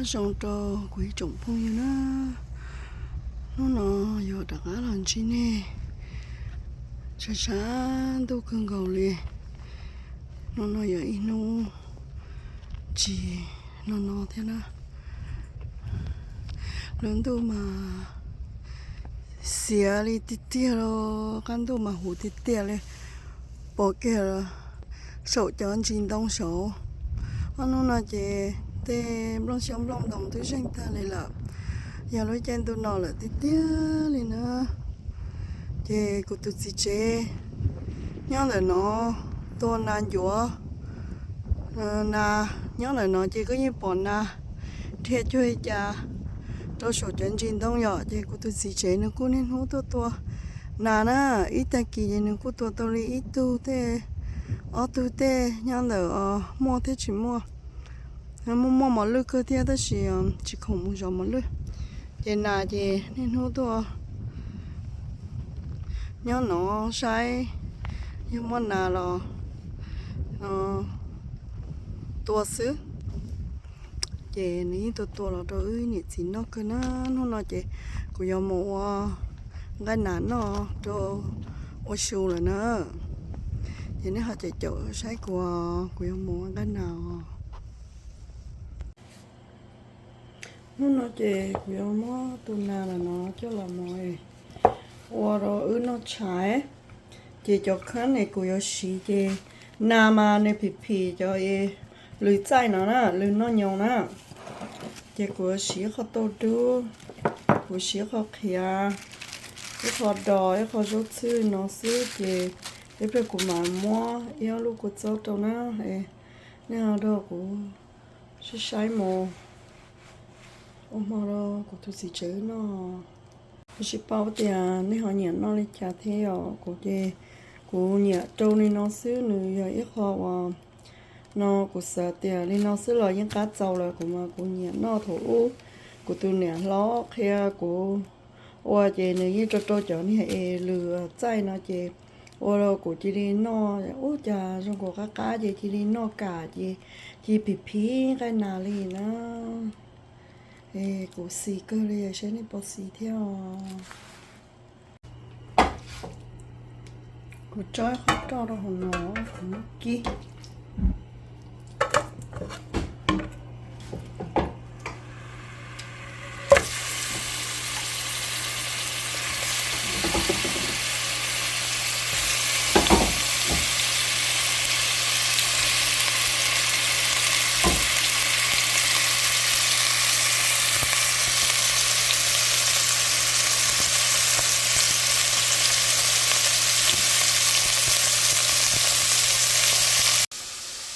Zoo rau kuv ib tsoom phooj ywg na, hnub no yog rov qab los ntsib nej, tshav tshav ntuj kawg nkaus li. Hnub no yog ib hnub tsis no no thiab na. Lub ntuj mas xiav li tiag tiag los qab ntuj mas huv tiag tiag li. Pom kiag saum cov ntsis ntoo saud, ob hnub no ces tej nplooj xyoob nplooj ntoos twb zeeg tag li lawm. Yog lub caij ntuj no lawm tiag tiag li na. Ces kuv tus txiv tsev nyob ntawm no tua nas ncuav. Nas nyob ntawm no ces koj yeej pom nas dhia cuag li cas rau saum cov ntsis ntoo yom. Ces kuv tus txiv tsev nws kuj niaj hnub tuaj tua nas na. Ib tag kis ces nws kuj tua tau li ib tug tej, ob tug tej nyob ntawm muaj thiab tsis muaj. Muaj muaj mos lwj kawg thiab tab sis tsis khoom mus zov mos lwj. Ces nas ces niaj hnub tuaj nyob no saib yog muaj nas los tua xwb. Ces nws yeej tua tua los rau wb niam txiv noj kawg na. Hnub no ces kuv yuav mus ua nqaij nas noj rau ua su lawm na. Ces nej ho caum caum saib kuv, kuv yuav mus ua nqaij nas os. Hnub no ces kuv yuav muab tus nas ntawm no coj los mus ua rau wb noj tshais. Ces cov khab ne kuv yuav siv ces nas mas nws phim phim cov lws txaij no na, lws noj nyoos na. Ces kuv yuav siv ib qho tauj dub, kuv siv ib qho qhiav, ib qho dos, ib qho zaub txhwb no xwb ces ib pliag kuv mam muab ib ob lub kua txob rau na. Nej ho nrog kuv saib saib mus ua hmo rau kuv tus txiv tsev noj. Kuv tsis paub tias nej ho nyiam noj li cas thiab os. Kuv ces kuv nyiam rau li no xwb, nws yog ib qho uas no kuv xav tias li no xwb los yeej qab txaus lawm. Kuv mas kuv nyiam noj thaum ub kuv tus niam hlob qhia kuv ua ces nws yeej rau rau cov niag es lws txaij no ces ua rau kuv cia li noj ub cas zoo nkaus qab qab ces cia li noj kam ces cia li phim phim nqaij nas li na. Es kuv xis kawg li, saib nej puas xis thiab os. Kuv tso ib qho roj rau hauv no, kuv muab kib.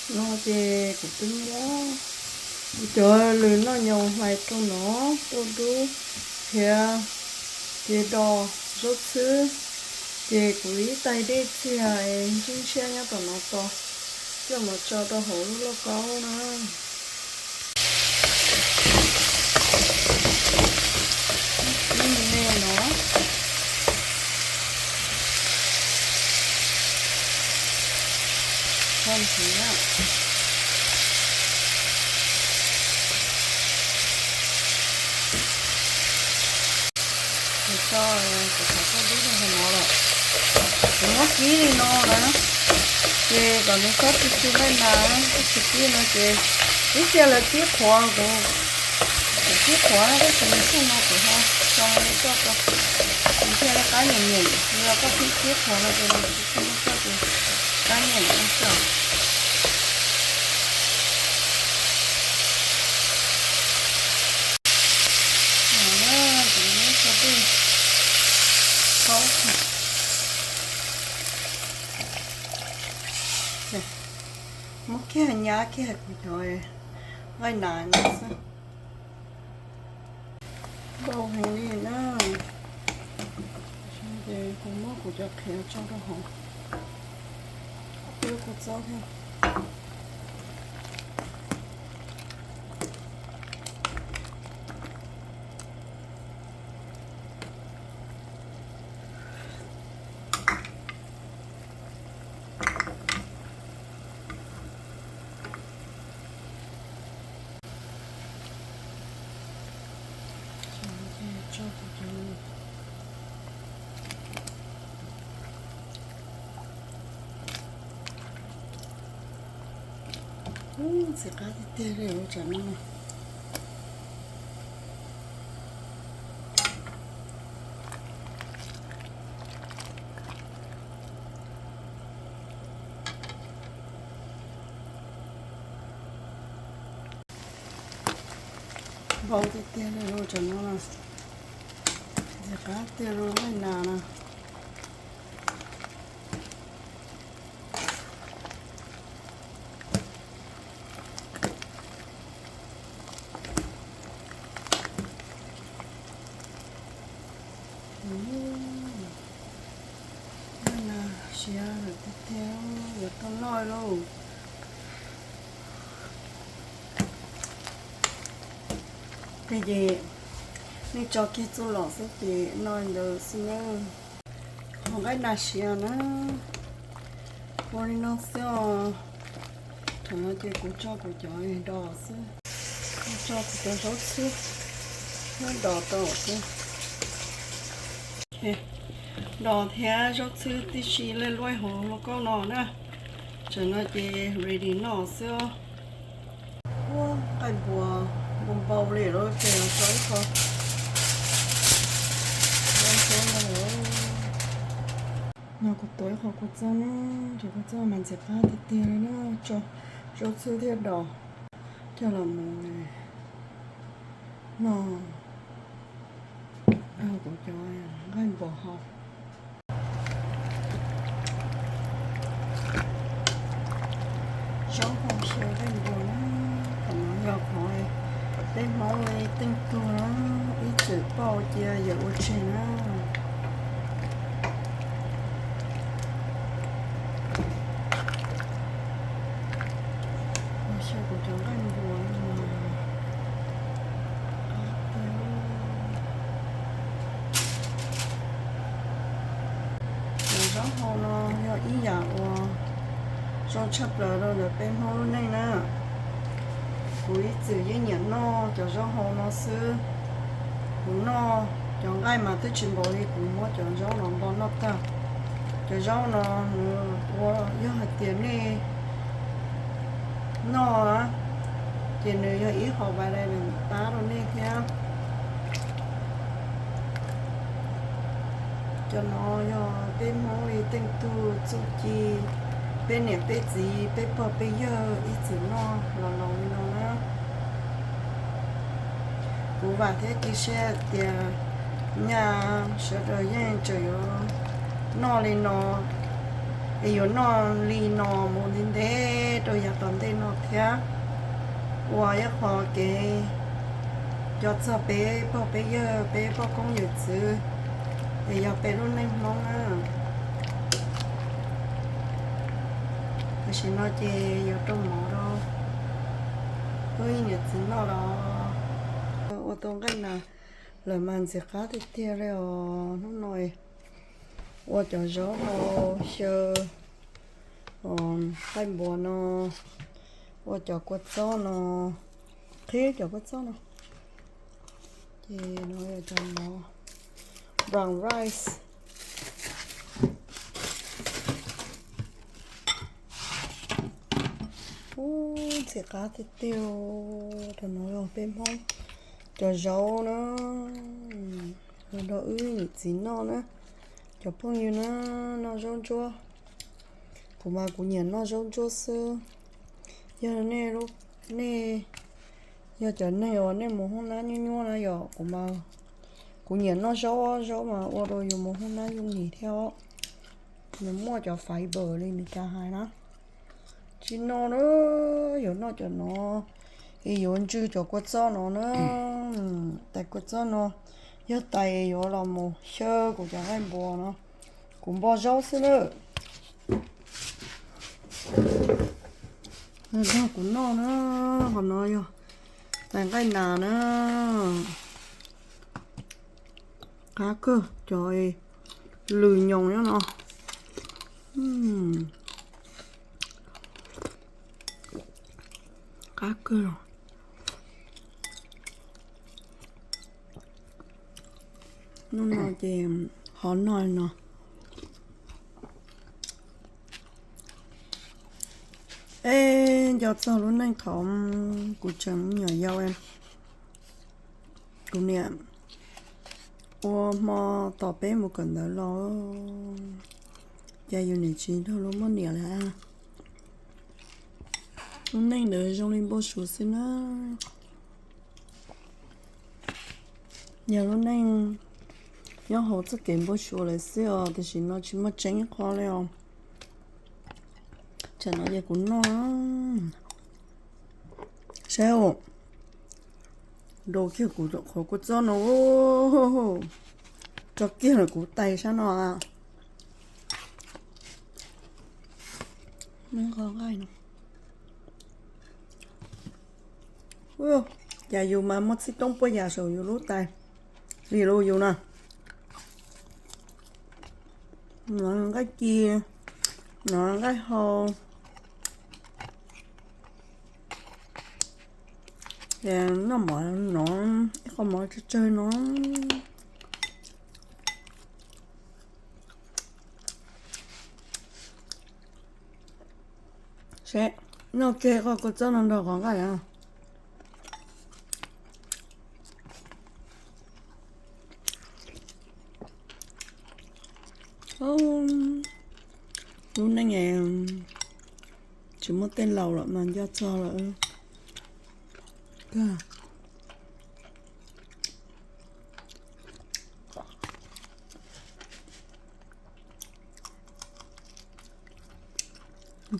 No ces kuv twb muab kuv cov lws noj nyoos hlais rau no, tauj dub, qhiav, ces dos, zaub txhwb, ces kuv ib tais dej txiag ntshiab ntshiab nyob tom no tos, coj mus tso rau hauv lub lauj kaub na. Ib me me no. Txhob ntxiv na. Kuv tso kuv cov tauj dub rau hauv no lawm. Kuv muab kib li no na, ces kom nws txhob txi txi nqaij nas, txhob txi kib no ces ib txhia lawv kib qhuav, kuv, kuv kib qhuav tab sis nws txhob no kuv ho tso li koj tso, nws thiaj li qab nyeem nyeem, yog koj kib kib qhuav no ces nws tsis txhob no koj ces qab nyeem no koj. Muab kiag nyab kiag kuv cov nqaij nas no xwb. Ntau heev li na. Ces kuv muab kuv cov qhiav tso rau hauv, kuv txob thiab. Ntxim qab tiag tiag li ua tsam no. Npau tiag tiag li ua tsam no. Ntxim qab tiag li nqaij nas no. Nqaij nas siav lawm tiag tiag, yuav tau noj lauj. Ces nej tso kiag txuj lom xwb ces noj li ntawd xwb na. Hau nqaij nas siav na, ua li no xwb os. Thaum no ces kuv tso kuv cov dos xwb, tso kuv cov zaub txhwb thiab dos rau xwb. Dos thiab zaub txhwb tib si lej luaj hauv lauj kaub no na. Tam no ces ready noj xwb os. Ua nqaij npua npau npau li lawm ces tso ib qho. No kuv tuav ib qho kua txob na, cov kua txob mas ntxim qab tiag tiag li na, tso zaub txhwb thiab dos coj los mus noj. Kuv cov nqaij npua hau. Zaub hau xyaw nqaij npua na, qhov no yog qhov peb Hmoob li teej tug na, ib txwm pauj cia yawm ua tseg na. Xyaw kuv cov nqaij npua no. Cov zaub hau no yog ib yam uas zoo tshaj plaws rau ntawm peb Hmoob lub neej na. Kuv ib txwm yeej nyiam noj cov zaub hau no xwb. Kuv noj cov nqaij mas twb tsis npaum li kuv muab cov zaub no npau noj tag. Cov zaub no nws ua, yog hais tias nej noj na, ces nws yog ib qho vitamin pab rau nej thiab. Cov no yog peb Hmoob li teej tug txuj ci, peb niam peb txiv peb pog peb yawg ib txwm noj los laus li no na. Kuv vam thiab cia siab tias nyaj sawv daws yeej tseem yuav noj li no, es yuav noj li no mus ntev ntev rau yav tom ntej no thiab. Ua ib qho kev coj txog peb pog peb yawg peb poj koob yawm txwv, es yog peb lub neej Hmoob na. Tam sim no ces yuav rau mov rau wb niam txiv noj los. Ua tau nqaij nas lawm mas ntxim qab tiag tiag li os. Hnub no ua cov zaub hau xyaw nqaij npua no, ua cov kua txob no, qhib cov kua txob no, ces no yog cov mov brown rice. Ub, ntxim qab tiag tiag. Cov no yog peb Hmoob cov zaub na, los rau wb niam txiv noj na, cov phooj ywg na, noj zaub ntsuab. Kuv mas kuv nyiam noj zaub ntsuab xwb. Yog nej, nej yog cov neeg uas nej mus hoob nab nyuaj nyuaj na yom, kuv mas kuv nyiam noj zaub, zaub mas ua rau yus mus hoob nab yooj yim thiab os. Nws muaj cov fiber li Meskas hais na. Tsis noj na, yuav noj cov no, es yuav ntswg cov kua txob no na. Tais kua txob no yog tais yuav los mus xyaw kuv cov nqaij npua no, kuv npau zaub xwb na. Nrog kuv noj na, qhov no yog tais nqaij nas na. Qab kawg cov lws nyoos nyob no. Qab kawg los. Hnub no ces ho noj no. Es nco txog lub neej thaum kuv tseem me nyuam yaus, kuv niam ua hmo tos peb mus kawm ntawv los, cas yus niam tsis nrog luag muaj niam lawm. Lub neej ntawd zoo li npau suav xwb na. Yog lub neej nyob hauv txoj kev npau suav lawm xwb os, tiam sis no tsis muaj tseeb ib qho li os. Tsam no ces kuv noj, saib, do kiag kuv qhov kua txob no, tso kiag lawm kuv tais sab no. Nqaij no, cas yus mas muaj txhij toob puas yam saum yus lub tais li lus yus na. No nqaij ci, no nqaij hau, noj mov no, ib qho mov tsawg tsawg no. Seb, noj kiag qhov kua txob no nrog qhov nqaij. Lub neej tsis muaj tej laus lawm mas nco txog lawm.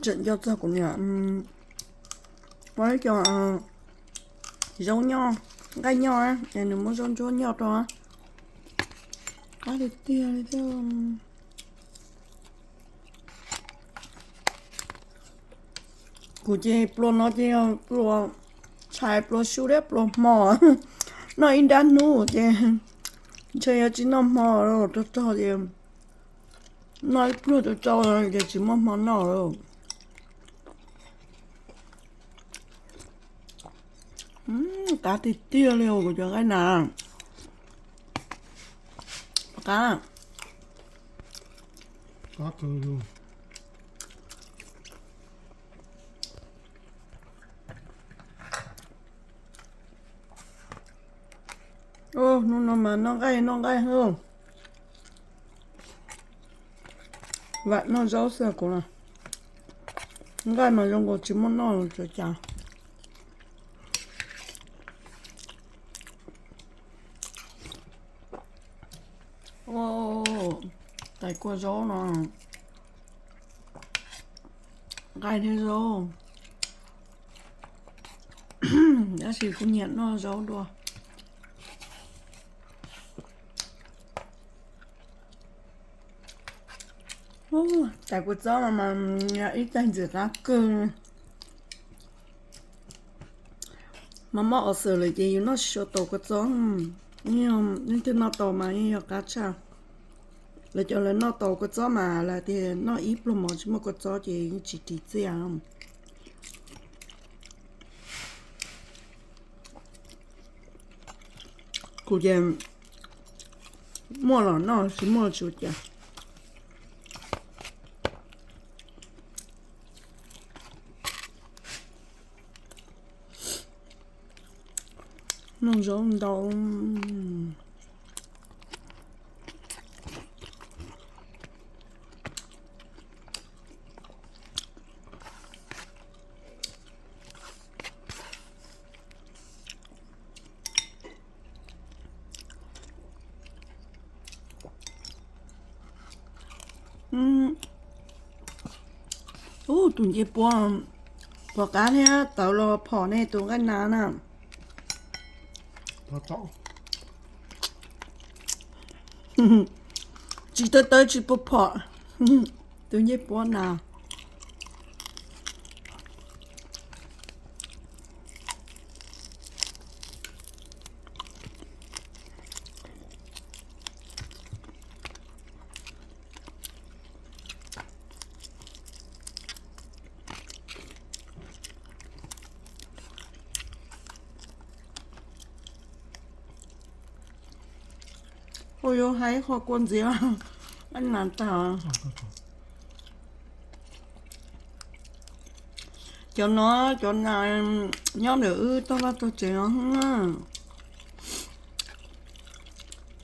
Tseem nco txog kuv niam muab ib co zaub nyoj, nqaij nyoj, es nws muab zaub ntsuab nyoj rau, qab tiag tiag li thiab. Kuv ces pluas no ces yog pluas tshais pluas su thiab pluas hmo, noj ib nrab hnub ces ntshe yuav tsis noj hmo rog rog ces noj ib pluag rau rau ces tsis muaj hmo noj lawm. Qab tiag tiag li os kuv cov nqaij nas. Qab. Hnub no mas noj nqaij noj nqaij xwb. Vam noj zaub xwb kuv na. Nqaij mas zoo nkaus tsis muaj noj los tsuav cas. Tais kua zaub no, nqaij thiab zaub. Tab sis kuv nyiam noj zaub dua. Tais kua txob no mas ib tag ntxim qab kawg. Mas mob ua xwm lawm ces yus noj tsis tau kua txob. Leej twg noj tau mas yeej yog qab tshaj. Lawv cov lawv noj tau kua txob mas lawv tias noj ib pluag mov tsis muaj kua txob ces yeej tsis ris txiaj. Kuv ces muaj los noj, tsis muaj tsis ua cas. Noj zaub ntau. Ub, tus ncej puab, puas qab thiab tawv los phom nej tus nqaij nas na. Tsis tawv tawv tsis puas phom, tus ncej puab nas. Ua yuav hais qhov kua ntxiv, nas tag. Cov no, cov na, nyob ntawm wb toj vaj tog tsev no.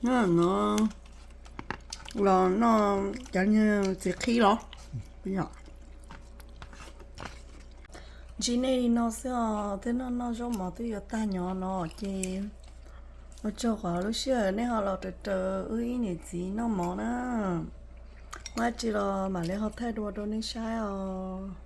Nyob no los noj cov niag txiv qhib los. Ntsib nej li no xwb os, twb noj noj zaub mov twb yuav tag nyob no ces ua tsaug qhov lub sij hawm nej ho los raws raws wb ib niam txiv noj mov na. Muaj dab tsi los mam li ho thaij dua rau nej saib os.